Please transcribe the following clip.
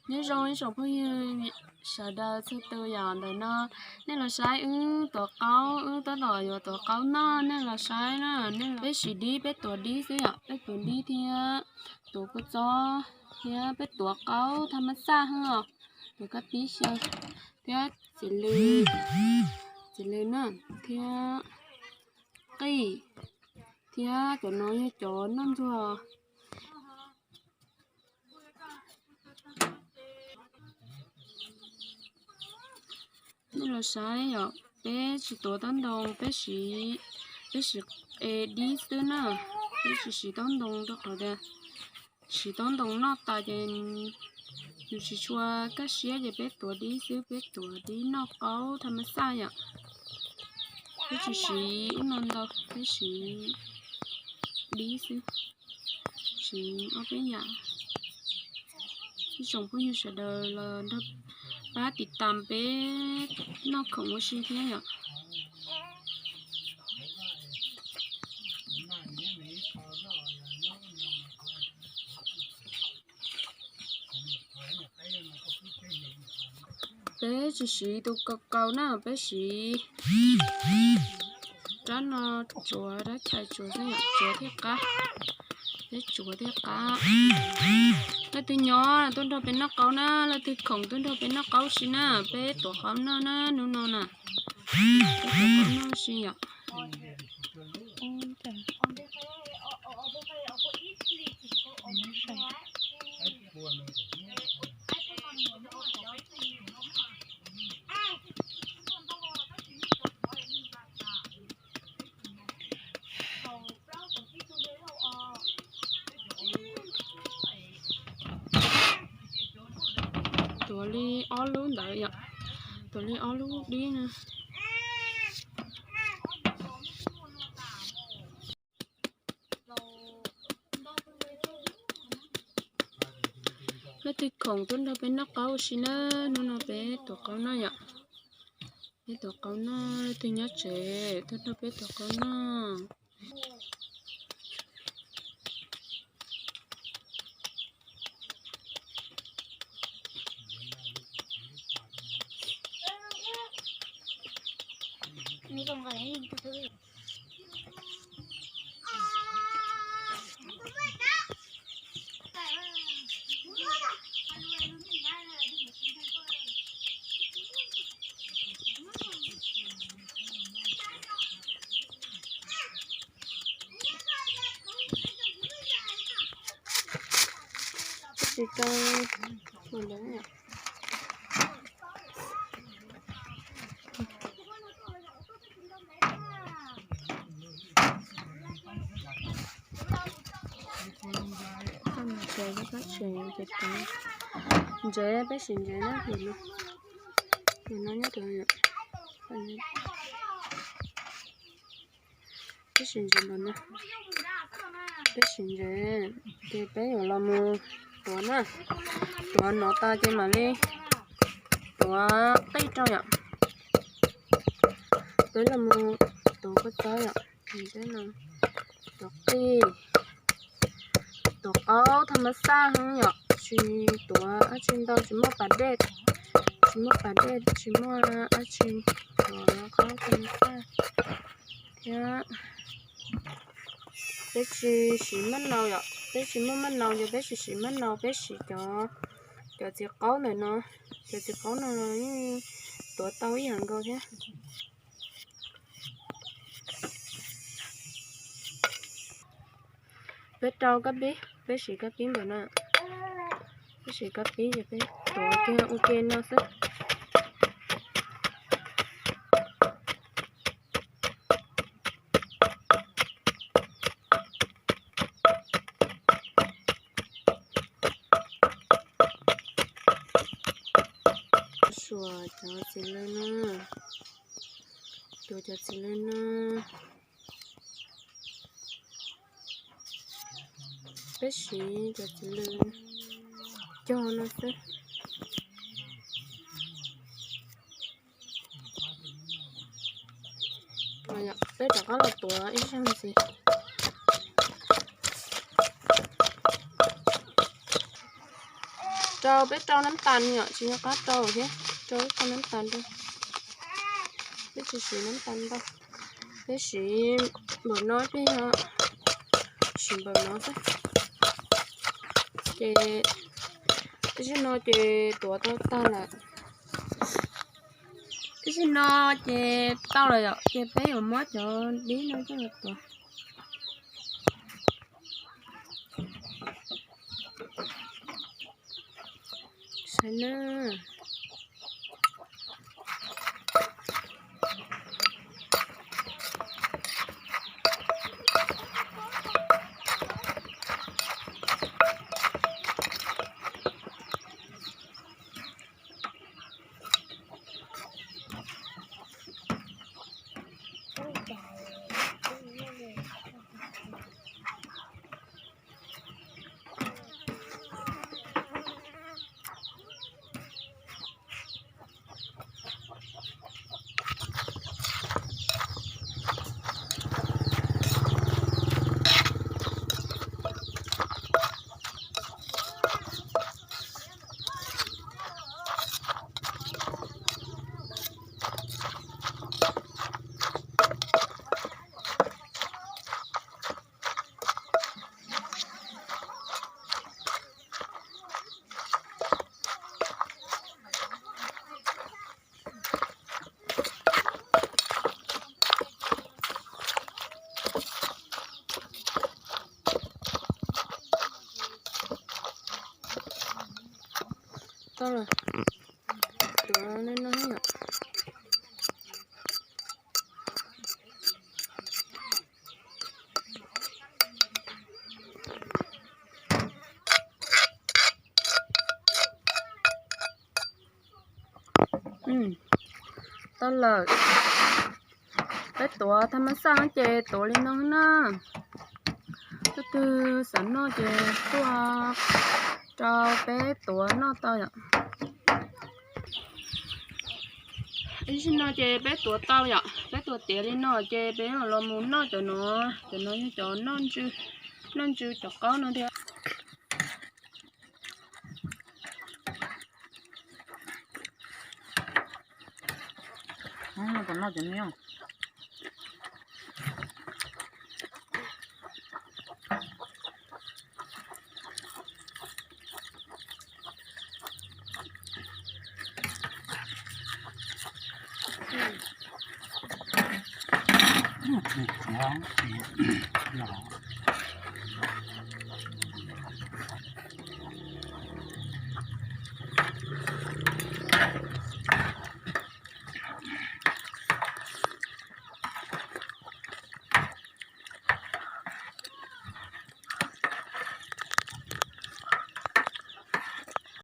Nyob zoo ib tsoom phooj ywg sawv daws txhua tus yom, ntawm no nej los saib wb tuav qaub, wb tab tom yuav tuav qaub noj, nej los saib na. Peb siv dib, peb tuav dib xwb yom, peb tuav dib thiab tuav kua txob thiab peb tuav qaub thaj mab xaj hwb os, tuav kab pib xyaw thiab txiv lws, txiv lws na, thiab qij, thiab cov no yog cov noj ntxuag. Nej los saib yom, peb tsis tuav taub ntoo, peb siv, peb siv dib xwb na, peb tsis siv taub ntoo rau qhov tias siv taub ntoo noj tas ces nws tsis tshua kaj siab, ces peb tuav dib xwb, peb tuav dib noj qaub thaj mab xaj yom. Peb tsis siv ub no ntau, peb siv dib xwb, siv ob peb yam. Ib tsoom phooj ywg sawv daws los nrog pab tiv tas peb noj khoom ua si thiab yom. Peb tsis siv tus kaus kaus na, peb siv rab no tsuav, rab chais tsuav xwb, tsuav thiaj qab. Peb tsuav thiaj qab. Leej twg nyob tuaj nrog peb noj qaub na, leej twg khoom tuaj nrog peb noj qaub si na, peb tuav qaub noj na hnub no na. Peb tuav qaub noj si yom. Tuav li ob lub ntawd yom, tuav li ob lub dib na. Leej twg khoom tuaj nrog peb noj qaub ua si na, hnub no peb tuav qaub noj yom. Peb tuav qaub noj, leej twg nyob tsev tuaj nrog peb tuav qaub noj. Tsis tau ua ntawd. Ntsev, peb siv ntsev na, nim no nyob rau peb siv ntsev npaum no, peb siv ntsev ces peb yuav los mus tuav na, tuav no tas ces mam li tuav qij rau yom. Peb los mus tuav kua txob yom, tuav qij, tuav qaub thaj mab xaj heev yom, tsis tuav dab tsi ntau, tsis muaj pas dej, tsis muaj pas dej, tsis muaj dab tsi, tuav qaub thaj mab xaj thiab. Peb tsis siv maj nau yom, peb tsis muaj maj nau ces peb tsis siv maj nau, peb siv cov, cov txiv qaub ntawm no, cov txiv qaub no yeej tuav tau ib yam nkaus thiab. Peb rau kab pib, peb siv kab pib ntawm no, peb siv kab pib ces peb tuav kiag ua ke no xwb. Suav cov txiv lws no, tuav cov txiv lws no. Peb siv cov txiv lws cog no xwb. Peb rov qab los tuav ib zaug ntxiv. Rau, peb rau nab tas yom, tsis nco qab rau thiab, rau ib qho nab tas rau. Peb tsis siv nab tas ntau, peb siv npaum no, peb siv npaum no xwb. Ces ib zaug no ces tuav tau tag lawm. Ib zaug no ces tau lawm yom, ces peb yuav muab cov dib no coj los tuav. Saib na. Tau lawm, tuav li no yom. Tau lawm. Peb tuav thaj mab xaj ces tuav li no na. Tus twg xav noj ces tuaj rau peb tuav noj tau yom. Ib zaug no ces peb tuav tau yom, peb tuav tiav li no ces peb los mus noj cov no, cov no yog cov noj ntsw, noj ntsw cov qaub no thiab.